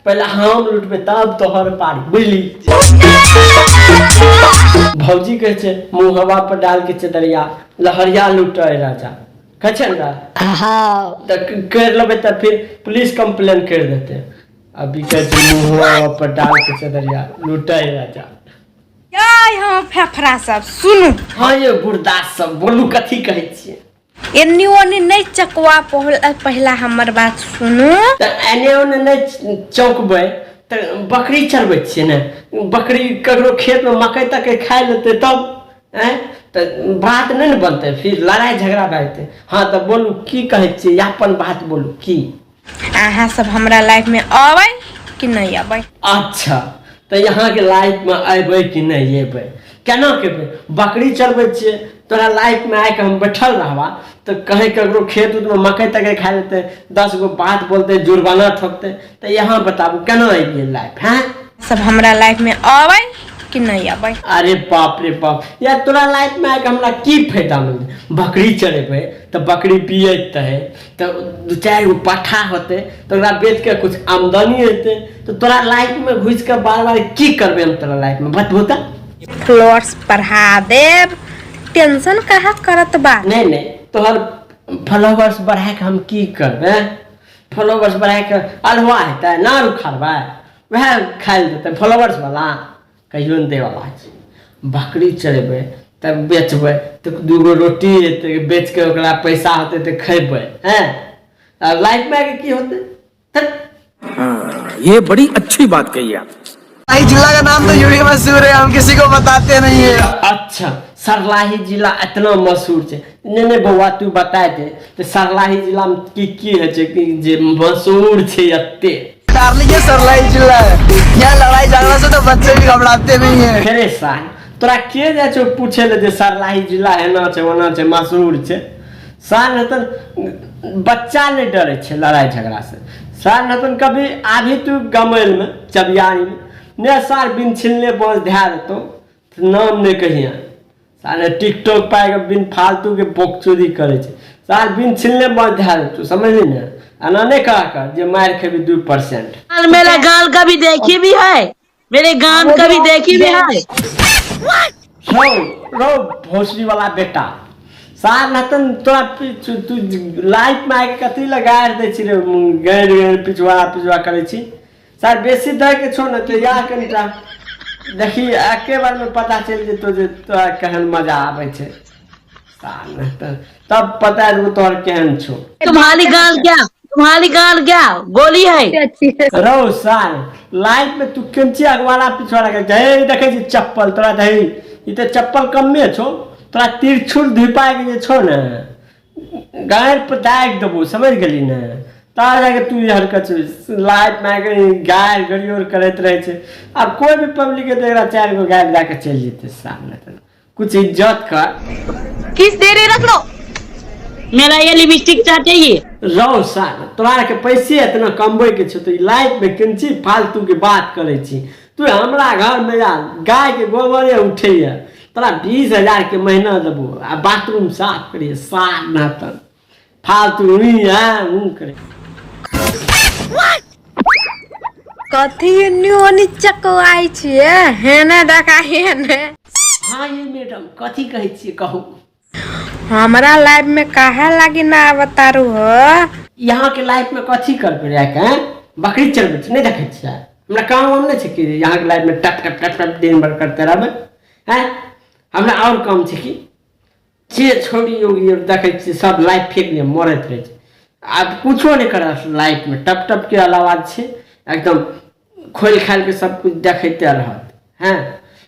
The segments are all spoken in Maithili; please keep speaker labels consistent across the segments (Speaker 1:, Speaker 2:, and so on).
Speaker 1: पहले हम लुटबै तब तोहर पारी, बुझली? भौजी कहै छै मुँहवा पर डाल के चदरिया लहरिया लुटै राजा, कहै छै ने?
Speaker 2: हाँ।
Speaker 1: तऽ करि लेबै तऽ फिर पुलिस कंप्लेन करि देतै। अभी कहै छै मुँहवा पर डाल के चदरिया लुटै राजा।
Speaker 3: जय हम फेफड़ा सब सुनू।
Speaker 1: हाँ ये गुरदास सब बोलू, कथी कहै छियै?
Speaker 3: एन्नी ओन्नी नहि चकवा, पहिला हमर बात सुनू।
Speaker 1: तऽ एने ओने नहि चौकबै तऽ बकरी चरबै छियै ने, बकरी ककरो खेतमे मकइ तकइ खाइ लेतै तब आँय तऽ बात नहि ने बनतै, फिर लड़ाइ झगड़ा भए जेतै। हँ तऽ बोलू, की कहै छियै? अपन बात बोलू की।
Speaker 3: अहाँ सब हमरा लाइफ में अबै कि नहि अबै?
Speaker 1: अच्छा, तऽ यहाँके लाइफमे अयबै कि नहि अयबै? केना केबै? बकरी चरबै छियै, तोरा लाइफमे आबिके हम बैठल रहबा तऽ कहीं ककरो खेत उतमे मकइ तकइ खा लेतै, 10 गो बात बोलतै, जुर्माना ठोकतै, तऽ यहाँ बताबू केना अयलियै लाइफ? हैं,
Speaker 3: सब हमरा लाइफ में अबै कि नहि अबै?
Speaker 1: अरे बाप रे बाप, यार तोरा लाइफ में आके हमरा की फायदा मिलतै? बकरी चरेबै तऽ बकरी पियतै तऽ दू चारि गो पट्ठा होतै तऽ ओकरा बेच के कुछ आमदनी हेतै। तऽ तोरा लाइफ में घुसि के बार बार की करबै हम तोरा लाइफ में, बतबू तऽ?
Speaker 3: फ्लोर्स बढ़ा देब, टेंशन कहाँ करत बा।
Speaker 1: नहि नहि, तोहर फॉलोवर्स बढ़ा के हम की करबै? फॉलोवर्स बढ़ा के अल्हुआ हेतै, नार उखाड़बै, वएह खाइ लए देतै? फॉलोवर्स वाला कहियो नहि दैवला छै। बकरी चरेबै तब बेचबै तऽ दूगो रोटी एतै, बेच के ओकरा पैसा होतै तऽ खयबै। हैं, आ लाइफमे आके की होतै? तऽ
Speaker 4: हाँ, ये बड़ी अच्छी बात कही आप।
Speaker 5: जिला का नाम तो यूं ही मशहूर है, हम किसी को बताते नहीं है।
Speaker 1: अच्छा, सरलाही जिला इतना मशहूर छै? नहि नहि बौआ, तू बता दे तऽ सरलाही जिलामे की की होइ छै कि जे मशहूर छै एते?
Speaker 5: डार्लिंग, ये सरलाई जिला है, यहाँ लड़ाई झगड़ा से तो बच्चे भी घबराते नहीं है।
Speaker 1: फेरे साल तोरा के जाइ छौ पूछे ले जे सरलाही जिला एना छै ओना छै मशहूर छै? साल हेतन बच्चा नहि डरै छै लड़ाइ झगड़ासँ। साल हेतन कभी आभी तू गमैलमे चबियारीमे ने साल बिन छिलने बाँस धए देतौ तऽ नाम नहि कहिया। साले टिकटॉक पाइ के बिन फालतू के बकचोदी करै छै। साल बिन छिलने बाँस धए देतौ, समझली ने? एना नहि कह कर जे मारि खेबी 2%।
Speaker 6: मेरा गाल कभी देखी भी है? मेरे गान कभी देखी भी है?
Speaker 1: रौ रौ भोसड़ी वाला बेटा, साल हतन तोरा पीछू तू लाइफ में आके कथी लए गारि दै छी रे? गारि गारि पिछुआ पिछुआ करै छी। सर बेसी दै के छौ ने तऽ या कनिटा देखी, एके बार में पता चलि जेतौ जे तोरा केहन मजा आबै छै। साल तऽ तब पता जेतौ तोहर केहन छौ।
Speaker 6: तुम्हारी गाल क्या, तुम्हारी गाल क्या गोली है?
Speaker 1: रौ साल, लाइफ में तू केंची अगवाला पिछवाड़ा के हे देखै छी चप्पल तोरा दही, ई तऽ चप्पल कम्मे छौ, तोरा तिरछुल धिपाय के जे छौ ने गारि पर दागि देबौ, समझ गेली ने? तार जाके तू ई हरकत छै लाइफ में आके गारि गरियोर करैत रहै छै। आब कोइ भी पब्लिक के एकरा चारि गो गारि दए के चलि जेतै। सामने तऽ कुछ इज्जत कर।
Speaker 6: किस दे रहे, रख लो मेरा ये लिपस्टिक चाहते ये।
Speaker 1: रौ साल, तोरा आरके पैसे इतना कमबै के छौ तऽ लाइफ में केंची फालतू के बात करै छी तू? हमरा घर में यार गाय के गोबरे उठैया, तोरा 20,000 के महीना देबो आ बाथरूम साफ करिए। साल नहतन फालतू ई है ऊ करे।
Speaker 3: कथी एन्नी ओन्नी चकवाइ छियै? हेने देखा हेने।
Speaker 1: हाँ ये मैडम, कथी कहै छियै, कहू।
Speaker 3: हमरा लाइफ में काहे लागी ना अवतारू हो?
Speaker 1: यहाँ के लाइफ में कथी करबै रह के? बकरी चरबै छै, नहि देखै छियै? हमरा काम वाम नहि छै कि यहाँ के लाइफ में टप टप टप टप दिन भर करते रहबै? हैं, हमरा आओर काम छै कि? जे छोड़ी योगी देखै छियै सब लाइफ फेक लिए मरैत रहै छै, आब कुछो नहि करत लाइफमे, टप टपके अलावा छै एकदम खोलि खालि के सब कुछ देखैते रहत। हैं,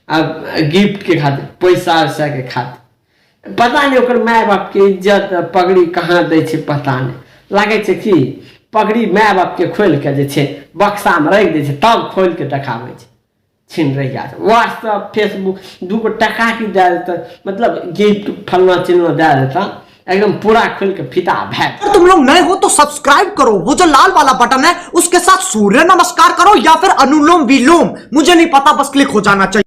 Speaker 1: आब गिफ्टके खातिर, पैसा उसाके खातिर, पता नहि ओकर माय बापके इज्जत पगड़ी कहाँ दै छै, पता नहि लागै छै कि पगड़ी माय बापके खोलि कऽ जे छै बक्सामे राखि दै छै तब खोलि कऽ देखाबै छै। छिन रहिया व्हाट्सअप फेसबुक दूगो टका की दए देतै, मतलब गिफ्ट फलना चिलना दए देता, एकदम पूरा खोलि कऽ फिदा भए।
Speaker 5: अगर तुम लोग नए हो तो सब्सक्राइब करो, वो जो लाल वाला बटन है उसके साथ सूर्य नमस्कार करो या फिर अनुलोम विलोम, मुझे नहीं पता, बस क्लिक हो जाना चाहिए।